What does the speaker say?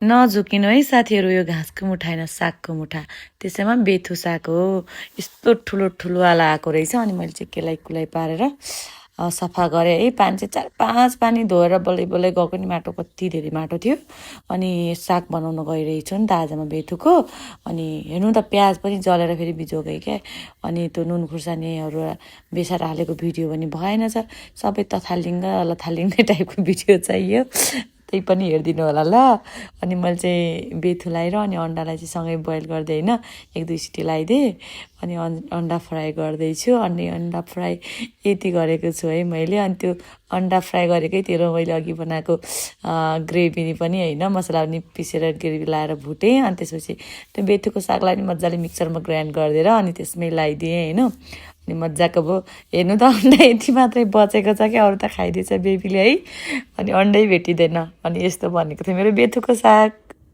नझुकिनु है साथीहरू, यो घाँसको मुठा होइन सागको मुठा, त्यसैमा बेथु साग हो। यस्तो ठुलो ठुलोवाला आएको रहेछ। अनि मैले चाहिँ केलाई कुलाई पारेर सफा गरेँ है। पानी चाहिँ 4-5 पानी धोएर बल्लै बल्लै गएको नि, माटो कति धेरै माटो थियो। अनि साग बनाउन गइरहेछु नि त आजमा बेथुको। अनि हेर्नु त प्याज पनि जलेर फेरि बिजोगेँ क्या। अनि त्यो नुन खुर्सानीहरू बेसार हालेको भिडियो पनि भएन छ, सबै तथालिङ्ग लथालिङ्ग टाइपको भिडियो चाहियो, त्यही पनि हेरिदिनु होला ल। अनि मैले चाहिँ बेथुलाई र अनि अन्डालाई चाहिँ सँगै बोइल गर्दै होइन 1-2 सिटी लगाइदिएँ। अनि अन्डा फ्राई गर्दैछु। अनि अन्डा फ्राई यति गरेको छु है मैले। अनि त्यो अन्डा फ्राई गरेकैतिर मैले अघि बनाएको ग्रेभी पनि होइन मसला पनि पिसेर ग्रेभी लाएर भुटेँ। अनि त्यसपछि त्यो बेथुको सागलाई नि मजाले मिक्सरमा ग्राइन्ड गरिदिएर अनि त्यसमै लगाइदिएँ होइन। अनि मजाको भयो। हेर्नु त अन्डा यति मात्रै बचेको छ क्या, अरू त खाइदिएछ बेबीले है। अनि अन्डै भेटिँदैन। अनि यस्तो भनेको थियो मेरो बेथुको साग।